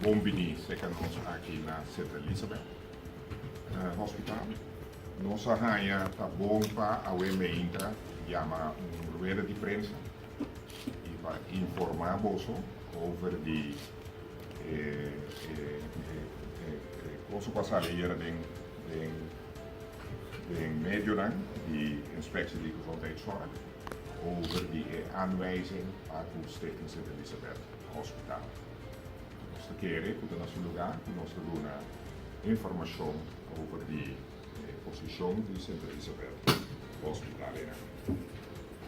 Bon bini serka nos aki na Sint Elisabeth Hospital. Nos a haña ta bon pa awe meinta yama un rueda di prensa i pa informá boso over di e kosa ku a sali ayera den den medionan di Inspectie di Gezondheidszorg over di e aanwijzing pa ku Stichting Sint Elisabeth Hospitaal. Nos ta kere ku ta na su lugá ku nos ta duna informashon over di e posishon di Sint Elisabeth Hospitaal einan.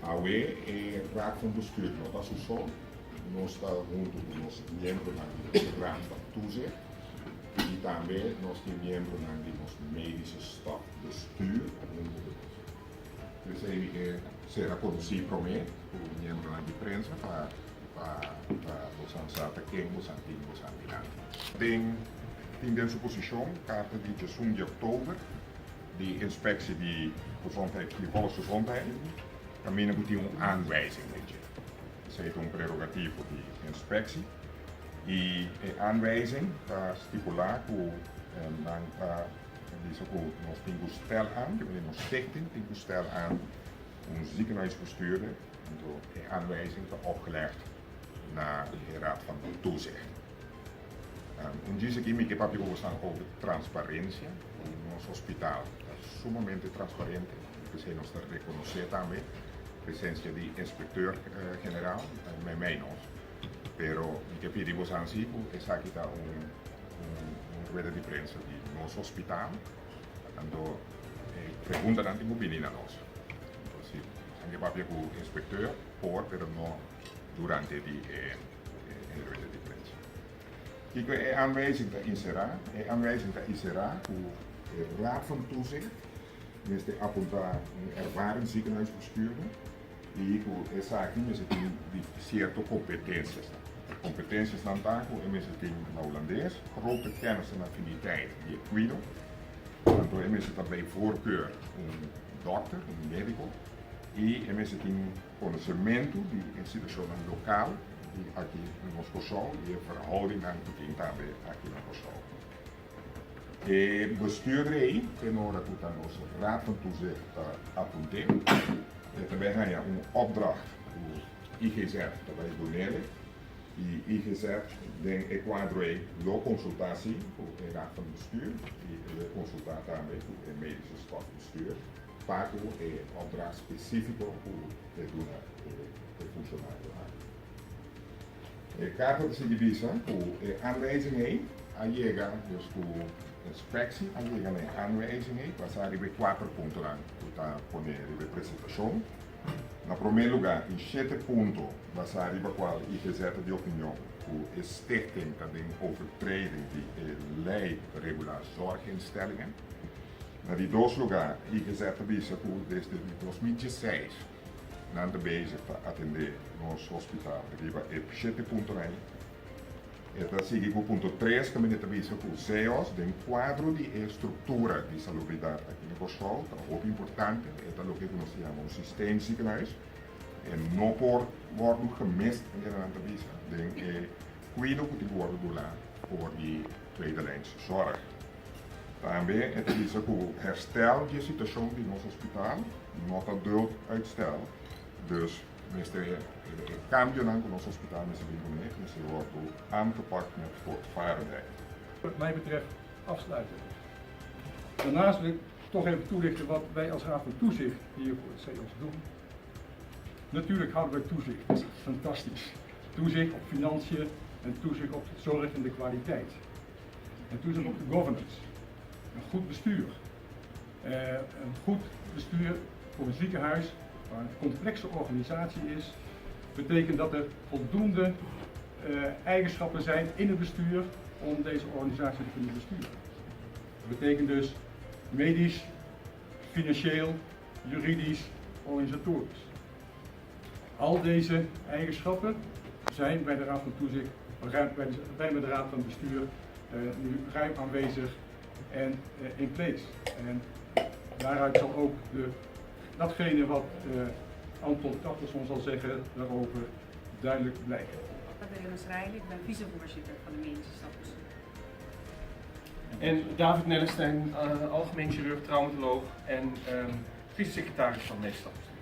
Awe e Raad van Bestuur no ta su so, nos ta huntu ku nos miembronan di nos Raad van Toezicht i tambe nos tin miembronan di nos Medische Staf Bestuur huntu ku nos. P'esei mi ke sera konosí promé ku miembronan di prensa pa pa bosan sa ta ken bosan tin bosan dilanti. Den tin den su posishon karta di djesun di òktober di Inspectie di Gezondheid di Volksgezondheid kaminda ku tin un aanwijzing den dje. Esei ta un prerogativo di inspectie i e aanwijzing ta stipulá ku nan ta bisa ku nos tin ku stel aan, nos stichting tin ku stel aan un ziekenhuisbestuurder. Anto e aanwijzing ta opgelegd na e Raad van Toezicht. Un djis aki mi ke papia ku boso over transparencia. Nos hospital ta sumamente transparente, p'esei nos ta rekonosé tambe presencia di inspecteur general meimei nos. Pero mi ke pidi boso si ku esaki ta un rueda di prensa di nos hospital, anto e preguntanan tin ku bini na nos. Anto si boso ke papia ku inspecteur por, pero no durante di e rueda di prensa. Kiko e aanwijzing ta inserá? E aanwijzing ta inserá ku e Raad van Toezicht mester apuntá un ervaren ziekenhuisbestuurder i ku esaki mester tin di sierto kompetensiasnan. E kompetensiasnan ta ku e mester tin na hulandes grote kennis en afiniteit di e kuido, anto e mester ta bij voorkeur un dòkter, un médiko, i e mester tin konosementu di e situashonnan lokal di aki na nos Kòrsou i e verhoudingnan ku tin tambe aki na Kòrsou. E bestuurder ei, ten ora ku ta nos Raad van Toezicht ta apunt'é, e ta bai haña un opdracht ku IGZ ta bai dun'é i IGZ den e kuadro ei lo konsultá si ku e Raad van Bestuur i lo konsultá tambe ku e Medische Staf Bestuur pa ku e opdracht spesífiko ku e duna e funshonario aki. E karta ta sigui bisa ku e aanwijzing ei a yega, dus ku inspectie a yega na e aanwijzing ei basá riba e kuater puntonan ku ta pone riba e presentashon. Na promé lugá tin shete punto basá riba kual IGZ ta di opinion ku e stichting ta den overtreding di e lei ku ta regulá zorginstellingen. Na di dos lugá IGZ ta bisa ku desde di 2016 nan ta bezig ta atendé nos hospital riba e shete puntonan ei. E ta sigui ku punto tres kaminda e ta bisa ku ZEOS den kuadro di e struktura di salubridat aki na Kòrsou ta hopi importante. E ta loke ku nos ta yama un systeemziekenhuis. E no por wòrdu gemist, manera nan ta bisa, den e kuido ku tin ku wòrdu duna for di tweede lijns zorg. Tambe e ta bisa ku herstel di e situashon di nos hospital no ta duld uitstel, dus mester e kambionan ku nos hospital mester bin kuné mester wòrdu aangepakt met voortvarendheid. Wat mij betreft afsluiten. Daarnaast wil ik toch even toelichten wat wij als Raad van Toezicht hier voor het CEOS doen. Natuurlijk houden wij toezicht, dat is fantastisch. Toezicht op financiën en toezicht op de zorg en de kwaliteit. En toezicht op de governance. Een goed bestuur. Een goed bestuur voor een ziekenhuis waar een complexe organisatie is, betekent dat er voldoende eigenschappen zijn in het bestuur om deze organisatie te kunnen besturen. Dat betekent dus medisch, financieel, juridisch, organisatorisch. Al deze eigenschappen zijn bij de Raad van Toezicht, bij de Raad van Bestuur nu ruim aanwezig en in place. En daaruit zal ook datgene wat Anton Kaptersson zal zeggen daarover duidelijk blijken. Catharina Schrijnen, ik ben vicevoorzitter van de medische stafbestuur. En David Nellestein, algemeen chirurg, traumatoloog en vicesecretaris van het medisch stafbestuur.